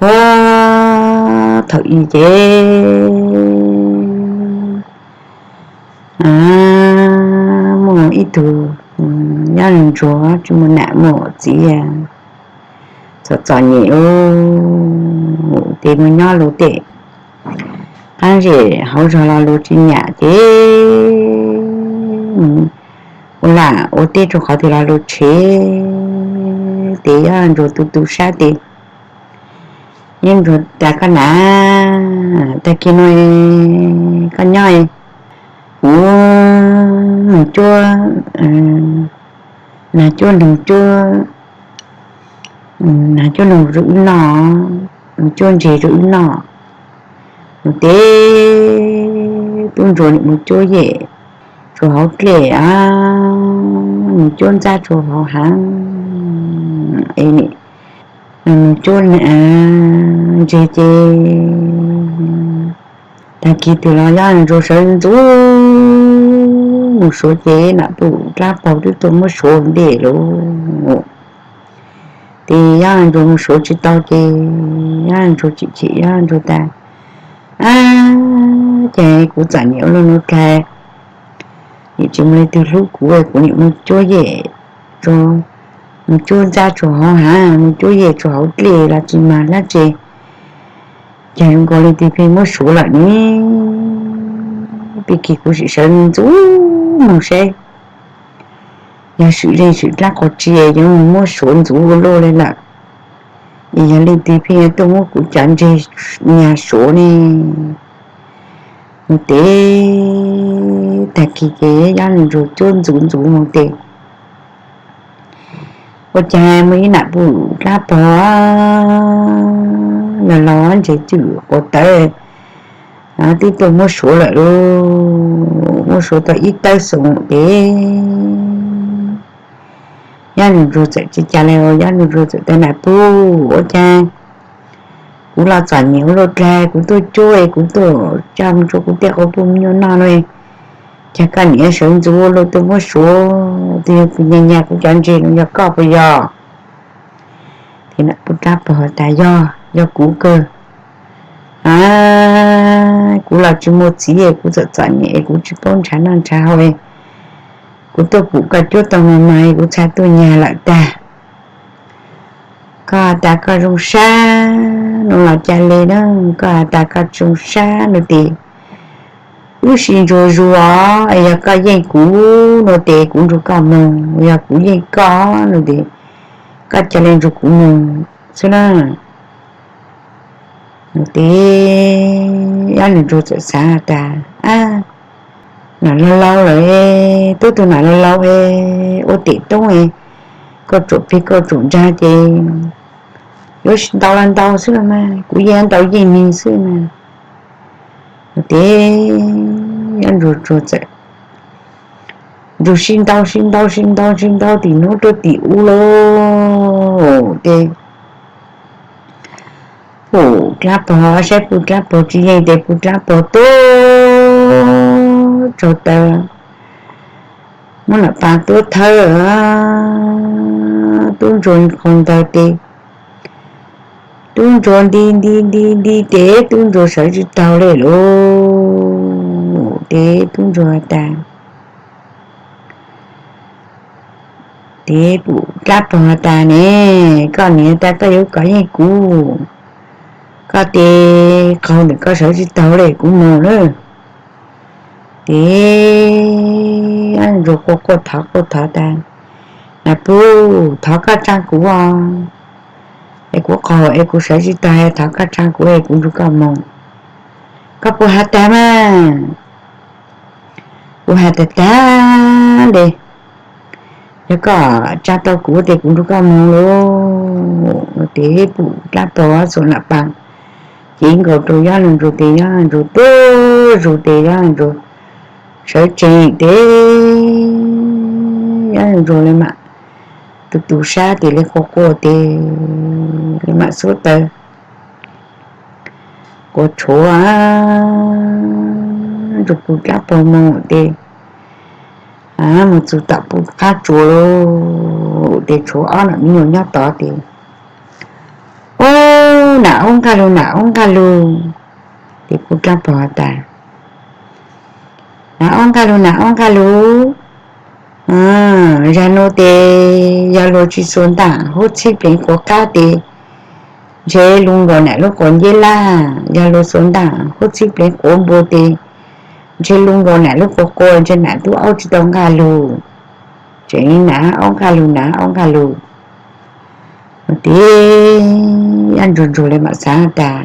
Ua thaum i ces muaj ib tug nyob ntsug tsis muaj nam muaj txiv, txom txom nyem ua ces mus nyob lub tej qab zej hauv zog los lus tsis nyam ces mus ua lam ua teb rau qhov twg los lus tshev ces yob ntsug tu tu sab tes yob ntsug tas koj na, tag kis no koj nyob, kuv mus cuab, nag cuab noog cuab, nag cuab noog rau wb noj, mus cuab ntses rau wb noj. Mus teb tub ntsuag nim mus cuab yej tsuas hauv dlej, mus cuab ntxab tsuas hauv hav, es nim mus cuab ntses ces tag kis twg los yob ntsuag sawv ntxuv mus suav ces nam puj dlaab paug twb tuaj muab suav ntej lawm. Ces yob ntsuag mus suav tsis tau ces yob ntsuag chim chim yob ntsuag tas, ab, ces kuv txom nyem ua luaj nuav dlawg, nim tsis muaj leej twg hlub kuv, kuv nim mus cuab yej, mus cuab ntxab tsuas hauv hav, mus cuab yej tsuas hauv dlej los tsis mag dlaab tsi, ces zoo nkaus leej twg pheej muab suav lawm ne. Pig kig kuv sim sawv ntxuv mus saib yog swm zeej swm dlaab qhov tsi yuav muab suav ntxuv ua luaj le lawm, es yog leej twg pheej tuaj muab kuv cov ntses nyag suav ne. Mus teb tag kis ces yob ntsuag cuab ntxuv ntxuv mus tes ua cas muaj ib nam puj dlaab paug los los ntses cwj quas tawv, twb tuaj muab suav lawm lauj, muab suav tau ib tawb xoo tes yob ntsuag txawm tsis cas le, yob ntsuag txawm tas nam puj, ua cas kuv los txom nyem ua luaj dlawg, kuv tuaj cuab es kuv tuaj coj mus rau kuv tej quas puj me nyuam noj no, cas koj nim sawv ntxuv ua luaj tuaj muab suav, twb yog kuv nyag nyag kuv cov ntses no, yog koj puas yog? Ces nam puj dlaab paug tas yog, yog kuv kawg. A, kuv los tsis muaj txiv, kuv txom txom nyem, kuv tsis paub nrhav noj nrhav haus, kuv tuaj pum koj cuab tau mas mas kuv txhaj tuaj nyag lawm tag. Koj has tas koj zoo sab no los ca le na, koj has tas koj tsis zoo sab no tes wb sib ntsuag zuag, yog koj yeej kuv no tes kuv nrug koj moog, yog kuv yeej koj no tes koj ca le nrug kuv moog xwb na. Tes yob ntsuag txawm xaav tas, a, nam laug laug lawm, tub tug nam laug laug ua tem toob, kauj tsuam plig kauj tsuam ntsaag ces yuav sib ntaus los ntaus xwb los mas, kuv yeej ntaus yeej nwg xwb mas. Tes yob ntsuag txawm nrug sib ntaus sib ntaus sib ntaus sib ntaus tim nuav rua tim u lawm tes pum dlaab paug, saib pum dlaab paug tsis yeej tes pum dlaab paug tuab tsaug taw, muab nam paag tuab thawb, tub ntsuag qaug ntawg tes tub ntsuag nti nti nti nti tes tub ntsuag sawv tsis taug le lauj. Tes tub ntsuag has tas, tes pum dlaab paug has tas ne, koj niam has tas koj yuav kom yeej kuv, koj tes qaug ntawm koj sawv tsis taug le kuv moog lawm. Tes ntsuag quaj quaj thov quaj thov tas, nam puj, thov koj tsaa kuv os, es kuv qaug es kuv sawv tsis taug, thov koj tsaa kuv es kuv nrug koj moog. Koj puas has tas mas? Kuv has tas tag le, yog koj tsaa tau kuv tes kuv nrug koj moog lauj. Tes pum dlaab paug xuas nam paag cev nkaus rau yob ntsuag tes yob ntsuag tuab zug tes yob ntsuag sawv tsees tes yob ntsuag le mam tu tu sab tes le quaj quaj tes le mam xuab taw quas tshuav nrug pum dlaab paug moog tes mus txug tom pum qaab tsuas lawm tes tshuav ob nam me nyuam nyob tod tes, ua Nas aub nqaj lug, nas aub nqaj lug. Ces puj dlaab pog has tas, Nas aub nqaj lug, nas aub nqaj lug, zag nuav tes yog luag tsi xuas ntaaj huab txhib pleev quav qaab tes ntshe lug nkaus nam lub quas nceb laj, yog luag xuas ntaaj huab txhib pleev quav npua tes ntshe lug nkaus nam lub quas quas, ntshe nam tub aub tsi tau nqaj lug. Tseem nas aub nqaj lug, nas aub nqaj lug. Nuav tes Yaj Ntsuag Ntsuag le maam xaav tas,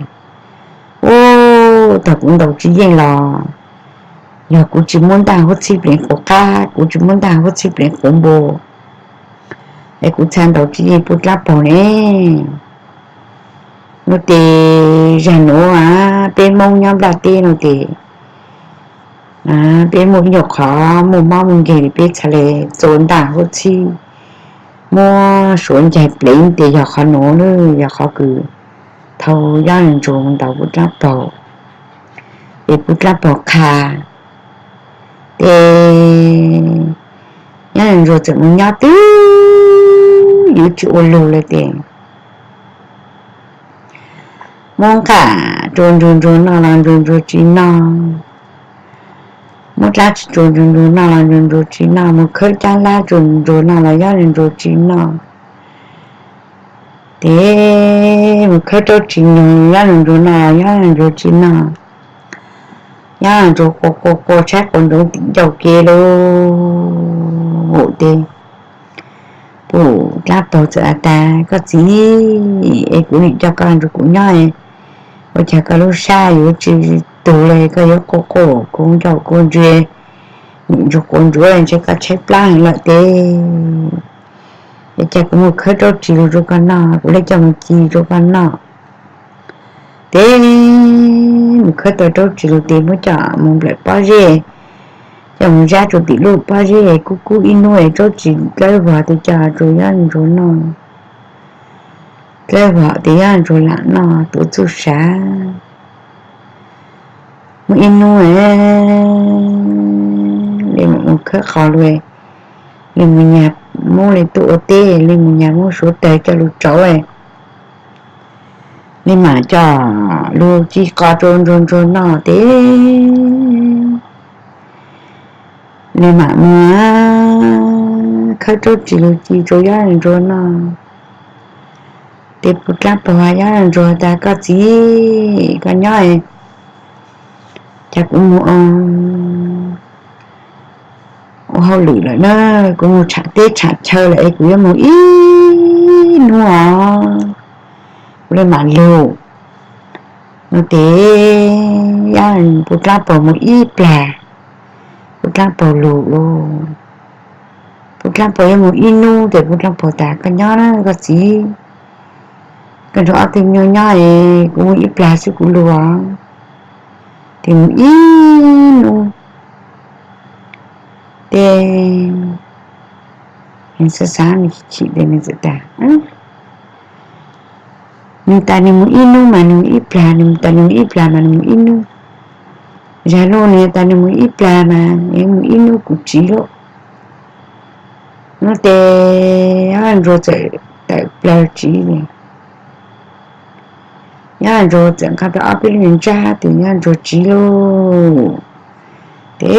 Ub, thaum kuv ntaus tsi yeej los yog kuv tsi muab ntaaj huab txhib pleev quav qaab, kuv tsi muab ntaaj huab txhib pleev quav npua, es kuv txha ntaus tsi yeej puj dlaab pog ne. Nuav tes zag nuav peb Moob nyob nplaj teb nuav tes peb muaj ib nyuag qhov muaj mob muaj nkeeg, peb txha le txua ntaaj huab txhib muab suav ncaig pleev tes yog qhov nuav, yog qhov kws thaum Yaj Ntsuag ntaus puj dlaab pog, es puj dlaab pog qha tes Yaj Ntsuag txawm mus nyob twb yuav tsi ua lug le tes muab nqaj rua Ntsuag Ntsuag noj los Ntsuag Ntsuag tsi noj, muab dlaab tsi rua Ntsuag Ntsuag noj los Ntsuag Ntsuag tsi noj, mus khawb dlaab lab rua Ntsuag Ntsuag noj los Yaj Ntsuag tsi noj. Tes mus khawb raub tsi nyoog Yaj Ntsuag noj los Yaj Ntsuag tsi noj. Yaj Ntsuag quas quas quas tshaib quas ntsoov tim ncauj ke lug tes puj dlaab pog txawm has tas, Koj txiv, es kuv nim coj koj nrug kuv nyob, ua caag koj lub sab yuav tsi tug le, koj yuav quas quas quas ncauj quas ntswg, nim ntsuag quas ntsuav ntshe koj tshaib plab heev lawm tes, es caag kuv mus khawb raub tsi lug rua koj noj, kuv le coj mus ci rua koj noj. Tes mus khawb tau raub tsi lug tes muab coj mus nplawm pob zeb, coj mus zab rua tim lub pob zeb, kub kub ib nub es raub tsi dlawb vog tes coj rua Yaj Ntsuag noj. Dlawb vog tes Yaj Ntsuag lam noj tuav txuj sa. Muaj ib nub le mus khawb qhov lug, le mus nyag Moob le tuaj ua teb, le mus nyag Moob suav tawg coj lug tsauv, le maam coj lug ci qos rua Ntsuag Ntsuag noj tes le maam mus khawb raub tsi lug ci rua Yaj Ntsuag noj. Tes puj dlaab pog Yaj Ntsuag tas, Koj txiv, koj nyob, caag kuv mus ua hauj lwm lawm na, kuv mus tsham teb tsham chaw lawm es kuv yuav mus ib nub os, kuv le maam lug. Nuav tes Yaj puj dlaab pog mus ib plag, puj dlaab pog lug lug. Puj dlaab pog yuav mus ib nub tes puj dlaab pog tas, Koj nyob na koj txiv, koj nrug ob tug me nyuam nyob es kuv mus ib plag xwb kuv lug os. Tes mus ib nub tes nwg xav xav nwg chim tes nwg txawm tas, nwg tas nwg mus ib nub mas nwg mus ib plag, nwg tas nwg mus ib plag mas nwg mus ib nub. Zag nuav nwg tas nwg mus ib plag mas nwg mus ib nub kuv tsiv lawm. Nuav tes Yaj Ntsuag txawm tawm plawg tsiv le. Yaj Ntsuag txawm nqa tau ob peb lub ntsab tes Yaj Ntsuag tsiv lauj. Tes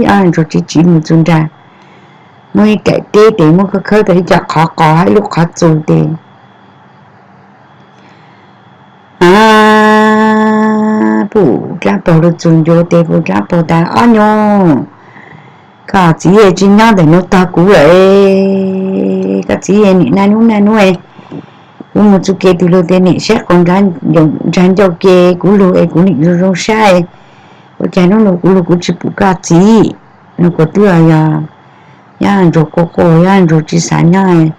Yaj Ntsuag tsiv tsiv mus txug nraag, muaj ib daim teb tes muab khawb khawb tau ib co qhov qos hab ib lub qhov txus tes puj dlaab pog lug txug ncuav tes puj dlaab pog tas, Ob nyuas, koj txiv tsi nyob ntawm nuav tog kuv lawm. Koj txiv nim naj nub naj nub, kuv mus txug kev twg lug tes nim saib quas nraag ncauj ke kuv lug es kuv nim zoo zoo saib. Ua caag nub nua kuv lug kuv tsi pum koj txiv? Nua kuas twb yog Yaj Ntsuag quas quas, Yaj Ntsuag tsi xav nyob,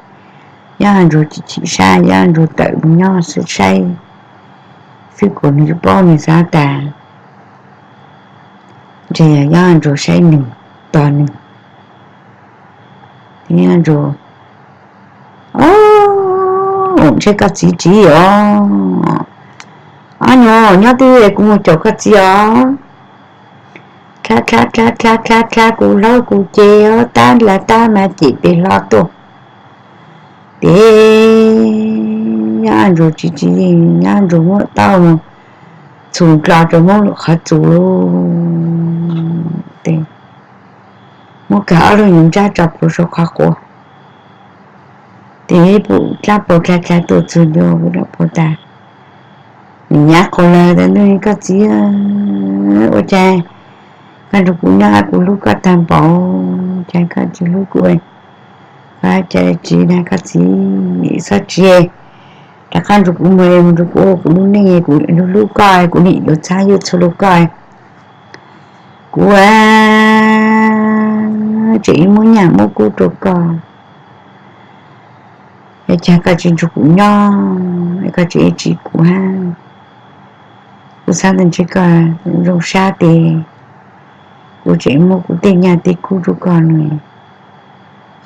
Yaj Ntsuag tsi chim sab, Yaj Ntsuag tawm mus nyob xwb saib xwb kuas nwg yuav paub nwg xav tas ntshe yog Yaj Ntsuag saib nwg, tos nwg. Yaj Ntsuag, Ob, ntshe koj txiv tsiv os. Ob nyuas, nyob twj kuv mus caum koj txiv os. Dlha dlha dlha dlha dlha dlha kuv hlaub kuv ce, tab la tab mas cem pes hlo tuaj. Tes Yaj Nyob Ntsuag tsis tsis yeej, nyob Ntsuag muab taub mus txhus dlo rau Hmoob lub qhov txus lawm, muab kag ob lub nyuag ntsab tso plhuav saum qhov quav. Ces pum dlab paug dlha dlha tuaj txug ntua, pum dlab paug tas, nws nyav qhuav lawm tas, ntuj, koj txiv, ua cas koj nrug kuv nyob, kuv hlub koj tag npaum, cas koj tsis hlub kuv? Koj cas tsis na koj txiv, txhob tsis, rov qab nrug kuv mus, mus nrug kuv ua kuv lub neej, kuv hlub hlub koj, kuv nim yuav txhab yuav txhua rau koj. Kuv tseem ib muab nyaj muab kub rau koj, es cas koj tsis nrug kuv nyob, koj tseem tsis kuv hab. Kuv xav tias ntshe koj zoo sab tes kuv tseem muab kuv tej nyaj tej kub rau koj no,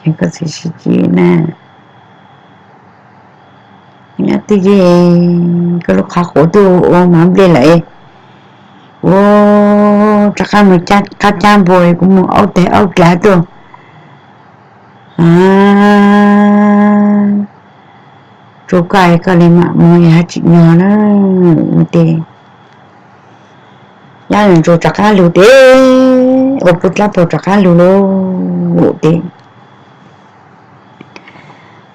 ces koj txiv sib ci na. Nyob twj ywm, koj lub qhov quav twb ua mav nplej lawm, ua rov qab mus qab cab npua, kuv mus aub teg aub dlav tuaj rau koj, koj li mam mus, yog hab tsim nyog na. Ua tes nyob Ntsuag rov qab lug tes, ua pum dlab paug rov qab lug lauj tes,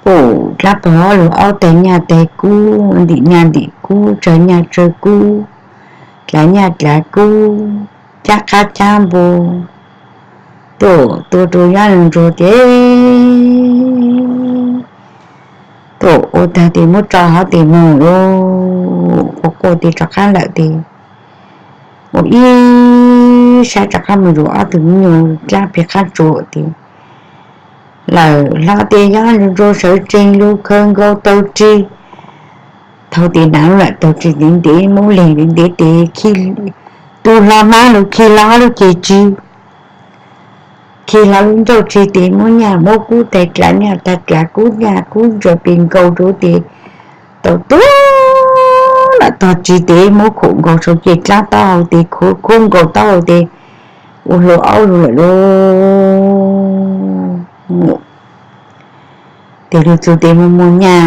pum dlab paug lug aub teg nyaj teg kub, ntim nyaj ntim kub, tsawg nyaj tsawg kub, dlav nyaj dlav kub, cab qab cab npua tuaj, tuaj rau nyob Ntsuag tes, tuaj ua tag tes muab tso hov tes mus lauj, quaj quaj tes rov qab lawm tes, ua ib sab rov qab mus zuj ob tug me nyuam dlab peg qab tsuas tes, lawm hlo tes nyob Ntsuag sawv tsees lug khawb nkaus tau ris. Thaum tes nav lam tau ris ntev ntev, muab leeg ntev ntev tes, tu hlo hmab lug khi hlo ob lub ceg ris, khi hlo lub ncauj ris tes, muab nyaj muab kub tag dlav nyaj tag dlav kub nyaj kub ntsaws pes nkaus rau tes, tau tuag lam tog ris tes, muab khuam nkaus saum ceg dlaab taub hau tes, khuam khuam nkaus taub hau tes, ua hluas aub lug lawm lauj. Tes lug txug tes muag muag nyaj,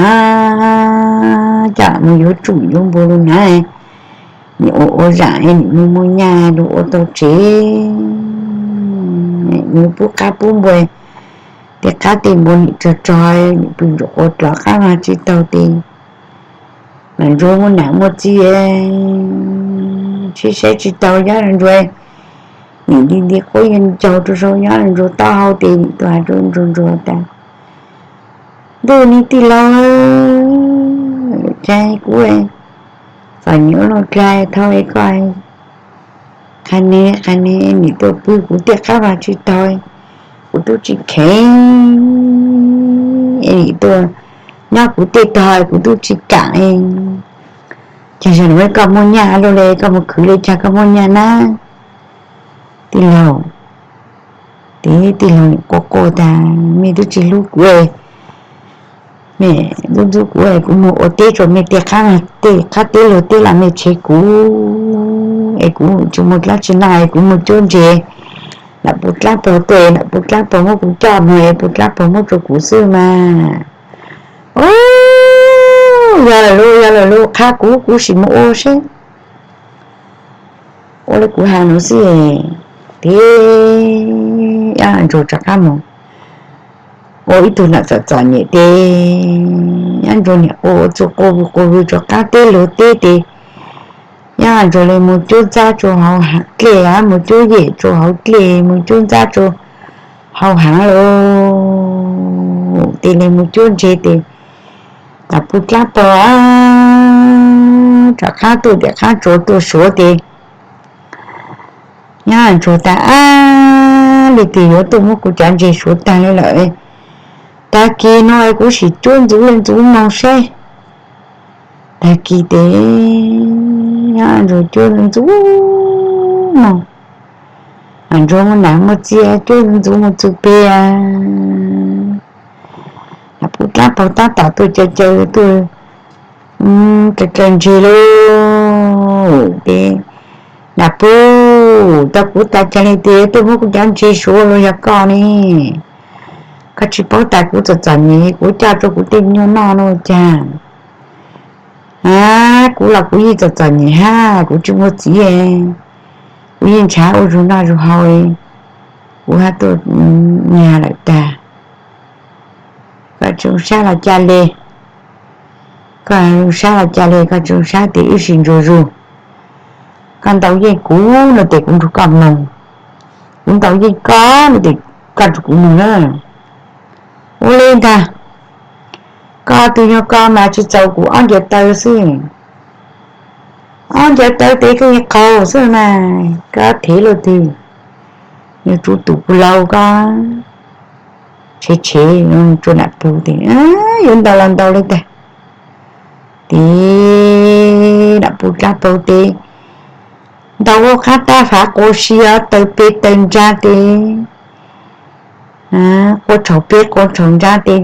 coj mus yuav tsum yuav npua lug na, nim ua ua zaam es nim muag muag nyaj lug ua tau tsev, nim pub qaib pub npua, tej qaib tej npua nim tsog tsog, nim pw ntsuam quas dlov qaib mas tsis taug tes, mas Ntsuag muaj nam muaj txiv, sib saib tsis taug nyob Ntsuag, nim nti nti quab yuav ncaug rau saum nyob Ntsuag taub hau tes, nim tuaj has rau Ntsuag, Ntsuag tas, ntuj, nej tij laug, cas kuv txom nyem ua luaj dlaag, thov es koj qha ne qha ne, nim tuaj pw kuv tej qaib mas tsis taug, kuv tub tsis kheev, es nim tuaj nyob kuv tej tog kuv tub tsis kam. Ces zaum no koj muaj nyaj lug le, koj mus khwv le, cas koj muaj nyaj na, tij laug? Tes tij laug quaj quaj tas, mej tub tsis hlub kuv, mej tub ntxub kuv, kuv mus ua teb rua mej tej qab, tej qab teb lug teb los mej tshev kuv, es kuv tsis mus dlaab tsi noj, es kuv mus cuab ntses, nam puv dlaab pog tuaj, nam puv dlaab pog muab kuv coj moog, es puv dlaab pog muab rua kuv xwb mas. Ub, yog lawm lauj, yog lawm lauj, qha kuv, kuv sim mus ua seb ua le kuv has nuav xwb. Tes Ntsuag rov qab mus ua ib tug nam txom txom nyem tes, Ntsuag nim quaj ua txuj quaj vwg quaj vwg rua qab teb lug teb tes, Ntsuag le mus cuab ntxab rua hauv dlej, mus cuab yem rua hauv dlej, mus cuab ntxab rua hauv haav lawm. Tes le mus cuab ntses tes, nam puv dlaab pog rov qab tuaj tim qaab tsuas tuaj suav tes, Ntsuag tas, ab, le tes yuav tuaj muab kuv cov ntses suav taag le lawm, taag kis nuav kuv sim cuab ntxuv le ntxuv moog seb. Taag kis tes Ntsuag cuab ntxuv moog, Ntsuag muaj nam muaj txiv cuab ntxuv moog txug peg, nam puv dlaab pog taab tom tuaj caw caw tuaj caw ntses lauj. Tes nam puv, tau kuv tas caag le tes tuaj muab kuv cov ntses suav los yog koj ne? Koj tsis paub tas kuv txom txom nyem, kuv coj rua kuv tej me nyuam noj no cas? Ab, kuv los kuv yeej txom txom nyem hab, kuv tsis muaj txiv, kuv yeej ntshav ua zug noj zug haus, kuv hab tuaj nyag lawm tag. Koj tsis zoo sab los ca le, koj zoo sab los ca le, koj tsis zoo sab tes wb sim ntsuas zug. Koj ntaus yeej kuv no tes kuv nrug koj moog, kuv ntaus yeej koj no tes koj nrug kuv moog na. Ua le ntag, koj tug nyuag ko mas tsis txaus kuv ob ncaws taw xwb. Ob ncaws taw tes koj yeej qaug xwb mas koj thev luag twg, yog tsuv tus kuv laus koj tshev tshev rua nam pug tes yuav ntaus los ntaus le ntag. Tes nam pug dlaab paug tes ntaus ua qaab tab fav quas si taw peb taw ntsaa tes, quas tshaum peb quas tshaum ntsaa tes,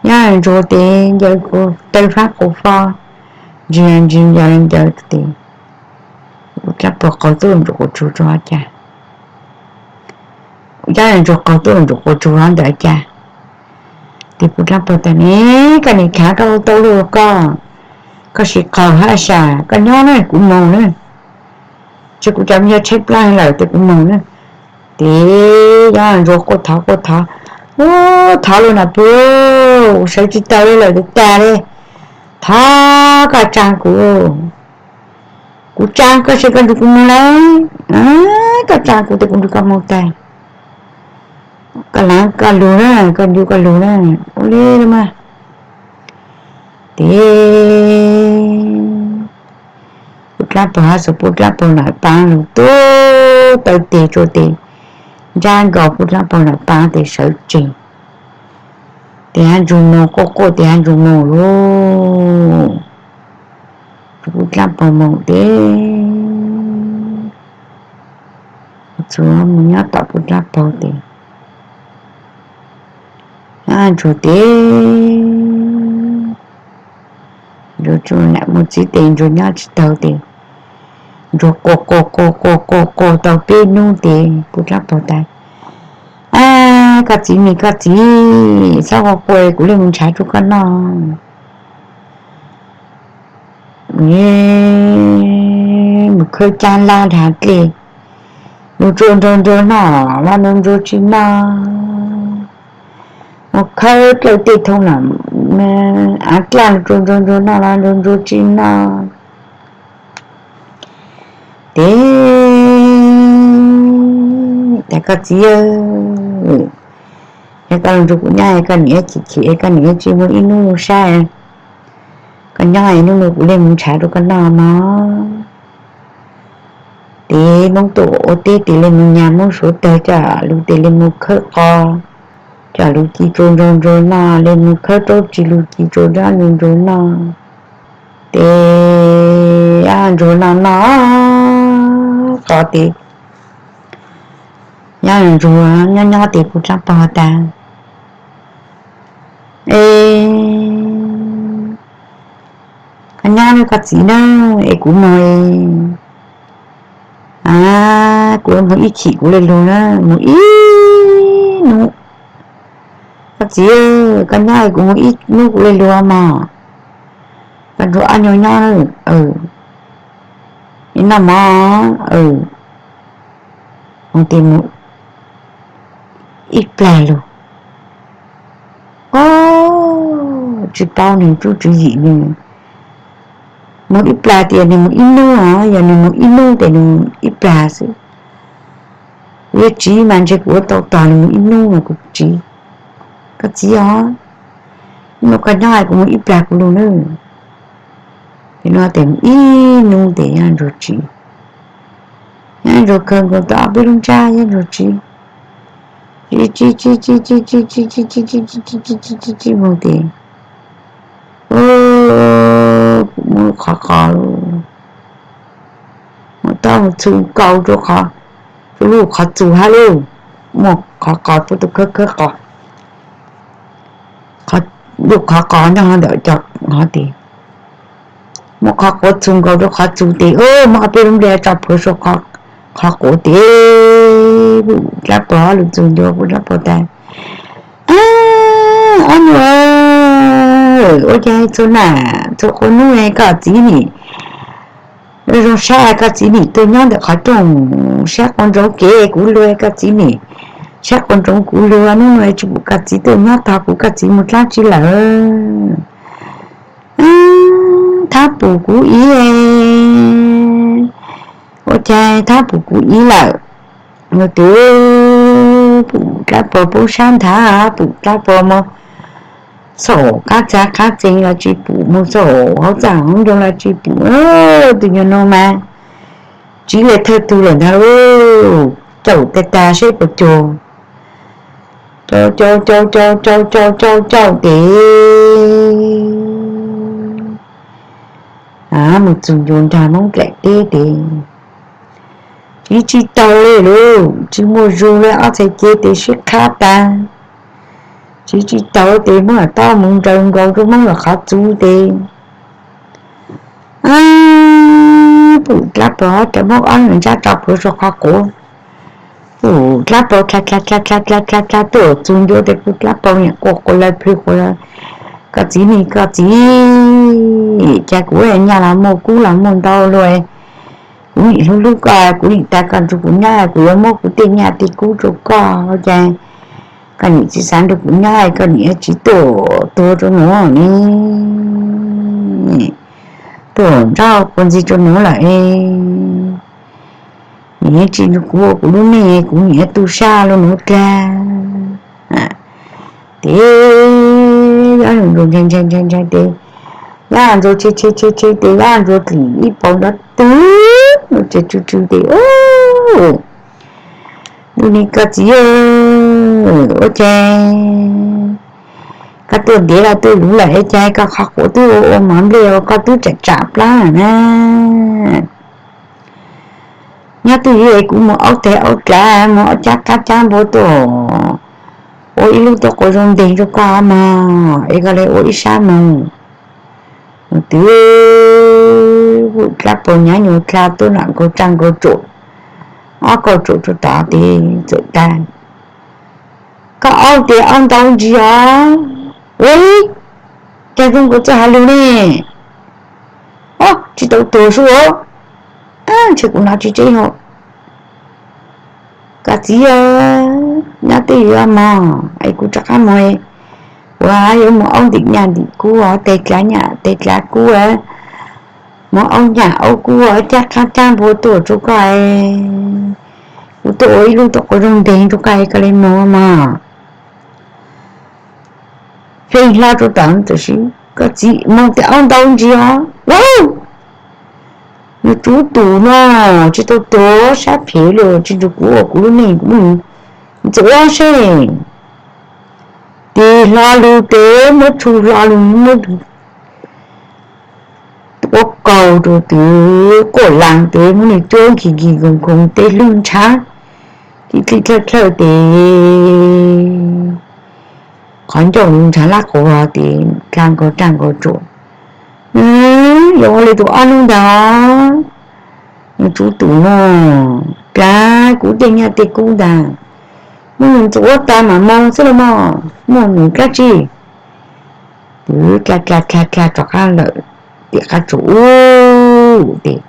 nyob ntsuag tes ncaws taw faab quas fo, ntsis ntsis ncaws ncaws tes, pug dlaab paug qaug tuaj ntsuag quas tsug rua cas, nyob ntsuag qaug tuaj ntsuag quas tsug hov ntawd cas. Tes pug dlaab paug tas ne, koj nim khaav koj tau lug koj, koj sim qaug hab sam koj nyob na kuv moog na, tsi kuv cov me nyuam tshaib plab lawm tes kuv moog na. Tes nyob ntsuag quaj thov quaj thov, ua thov lug nam pug, sawv tsi taug le lawm tes tag le, thov koj tsaa kuv, kuv tsaa koj seb koj nrug kuv moog lawm, koj tsaa kuv tes kuv nrug koj moog tag. Koj laav koj lug na, koj ncu koj lug na, ua le mas. Tes pug dlaab paug hab xuas pug dlaab paug nam paav lug tub taw teg rua tes, ntsab nkaus pug dlaab paug nam paav tes sawv tseg. Tes hab ntsuag moog quaj quaj tes hab ntsuag moog lug, pug dlaab paug moog tes, txug moog nyob tom pug dlaab paug tes, ntsuag tes, ntsuag tsi nam moog txiv tes ntsuag nyob tsi taug tes, ntsuag quas quas quas quas quas quas tau peb nub tes pug dlaab paug tas, ab koj txiv me koj txiv, txhob quas quas kuv le moog nrhav rua koj noj. Mus khawb caab lab nrhav dlej, lug tsua ntsuag ntsuag noj los ntsuag ntsuag tsi noj, mus khawb dlawb tej thooj lawm, av dlaj lug tsua ntsuag ntsuag noj los ntsuag ntsuag tsi noj. Tes tas koj txiv, yog koj lug nrug kuv nyob koj nim chim chim, koj nim tsi muaj ib nub lug sab, koj nyob ib nub nub kuv le moog nrhav rua koj noj mog. Tes Moob tuaj ua teb tes le moog nyag Moob suav tawg coj lug tes le moog khawb qos, coj lug ci tsua ntsuag ntsuag noj, le moog khawb raub tsi lug ci tsua ntsuag ntsuag noj. Tes ntsuag noj noj qos tes, nyob ntsuag nyob nyob tes pug dlaab paug tas, e, koj nyob nab koj txiv na, es kuv moog, a, kuv moog ib chim kuv le lug na, moog ib nub. Koj txiv, koj nyob es kuv moog ib nub kuv le lug mog. Koj nrug ob nyuag nyob, noj mov, moog tes moog ib plag lug. O, tsi paub nwg tub tswv yim nwg moog ib plag tias nwg moog ib nub os, yog nwg moog ib nub tes nwg ib plag xwb. Kuv yuav tsiv mas ntshe kuv yuav tau tog nwg moog ib nub mas kuv tsiv. Koj txiv os, nub koj nyob es kuv moog ib plag kuv lug nawb. Tes nub tes moog ib nub tes nyob ntsuag tsiv. Nyob ntsuag kawg nkaus tau ob peb lub ntsab nyob ntsuag tsiv. Tsiv tsiv tsiv tsiv tsiv tsiv tsiv tsiv tsiv tsiv tsiv tsiv tsiv tsiv moog tes, kuv muab qhov qos, muab taub moog txhu nkaus rua lub qhov txus hab lub, muab qhov qos pub tus khawb khawb qos, lub qhov qos nyob ntawm cov hov tes, muab qhov quav txhu nkaus rua qhov txus tes, muab ob peb lub nplej tso plhuav saum qhov quav tes, pug dlaab paug lug txug ntua pug dlaab paug tas, ab, ob nyuag, Ua cas txhua nam txhua qhua hnub koj txiv nim zoo saib, koj txiv nim tuaj nyob ntawm qhov rooj saib qhov ntsoov kev kuv lug, koj txiv nim saib qhov ntsoov kuv lug, hnub no tsis pum koj txiv tuaj nyob tog kuv, koj txiv mus dlaab tsi lawm? Thab pum kuv ib, ua cas thab pum kuv ib lawm? Tus pum dlaab pog poob sab nthav, pum dlaab pog moog txhaum qab txag qab txee los tsis pum, moog txhaum hauv txaj hauv ncoo los tsis pum. Tus nyuag no mas tsiv le thawj tug lawm ntag lauj. Caum tag tag seb puas cug, caum caum caum caum caum caum caum caum tes mus txug ncua nraag Moob Dlaim teb tes tsiv tsis taug le lauj, tsis muaj zug le, ob txhais ce tes sib qhab tag. Tsiv tsis taug tes muab taub mus nraws nkaus rua Moob lawm qhov txug tes pum dlaab pog rov muab ob nyuag ntsab rau plhuav rua qhov quav. Pum dlaab pog dlha dlha dlha dlha dlha dlha tuaj txug ncua tes pum dlaab pog nyam quaj quas lawg plhws quas, koj txiv ne koj txiv, cas kuv nyaj los muaj kub los muaj ntau luaj, kuv nim hlub hlub koj, kuv nim tas koj nrug kuv nyob, kuv yuav muab kuv tej nyaj tej kub rua koj, cas koj nim tsis xav nrug kuv nyob, koj nim tsis tuaj tuag rua nuav ne, tuaj nrauj quas ntxiv rua nuav lawm, nim tsis nrug kuv ua kuv lub neej, kuv nim tu sab lug nuav dlaag. Tes yob ntsuag ntshai ntshai ntshai ntshai tes, yob ntsuag tshe tshe tshe tshe tes yob ntsuag dlim ib paus nrov twg, tsw tsw tes, Ub, nub ne koj txiv, ua cas koj tuaj ntev los tuaj luv lawm es cas koj qhov quav twb ua ua mov nplej ua koj twb tsam tsam plab na. Nyob twj ywm kuv mus aub teg aub dlav, mus aub cab qab cab npua tuaj ua ib lub tuab quas zoo nteeg rua koj mog, es koj le ua ib sab moog. Tus pum dlaab pog nyab nyuag dlha tuab nam nkaug tsaaj nkaug tsuam, ob kaug tsuam rua tod tes txawm tas. Koj aub tes aub ntau ntsis os. Ua li, cas zoo nkaus txawj has lug ne? Ob, tsis tau tuag sub, ntshe kuv nov tsis tseb hov. Koj txiv, nyob twj ywm mog, es kuv rov qab moog, kuv yuav mus aub ntim nyaj ntim kub, tes dlav nyaj tes dlav kub, mus aub nyaj aub kub, cab qab cab npua tuaj rua koj, kuv tuaj ua ib lub tuab quas zoo nteeg rua koj, koj le moog mog. Feej hlo rua tom tam sim, koj txiv moog tes aub ntau ntsis os. Nws tsub tus no tsis tau tuag, sab phem lawm, tsis nrug kuv ua kuv lub neej, kuv txawm ua seb. Tes hlo lug tes muab tshu hlo lug, muab ua kaug rua tus quaj laag tes muab nws cuab nkig nkig nkoos nkoos tes hlwb ntshav, ib dlij dlhawj dlhawj tes qhov ncauj ntshav lab quas tes dlha nkaus raj nkaus tsuam. Yuav ua li tus ob nub ntag, nws tsub tus no dlav kuv tej nyaj tej kub ntag, muab nws ntxuav tas mam moog xwb los mog, muaj nws dlaab tsi. Tus dlha dlha dlha dlha rov qab lawm tim qab tsuas ub tes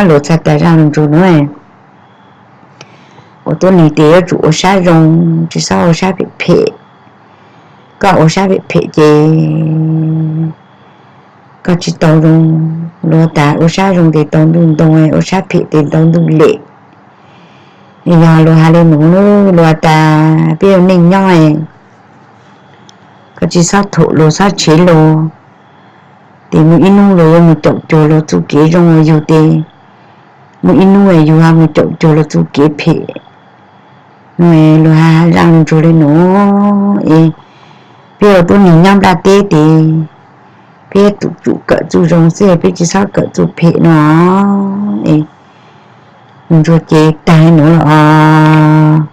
luag txhaj tas zaj lug ntsug nuav. Ua tuab neeg tes yuav tsum ua sab zoo, tsis txhob ua sab phem phem. Koj ua sab phem phem ces koj tsis tau zoo. Luag tas ua sab zoo tes tau ntuj ntoo, ua sab phem tes tau ntuj lem. Yog luag has li nuav, luag tas peb ua neej nyob, koj tsis txhob thum luag, txhob tshev luag. Tes muaj ib nub luag yuav mus caum cuag luag txuj kev zoo, yug tes muaj ib nub yug mus caum cuag luag txuj kev phem. Luag has zaj lug ntsug li nuav es peb ua tuab neeg nyob nplaj teb tes peb yuav tsum kawm txuj zoo xwb, peb tsis txhob kawm txuj phem no. Es lug ntsug ces tag nuav los os.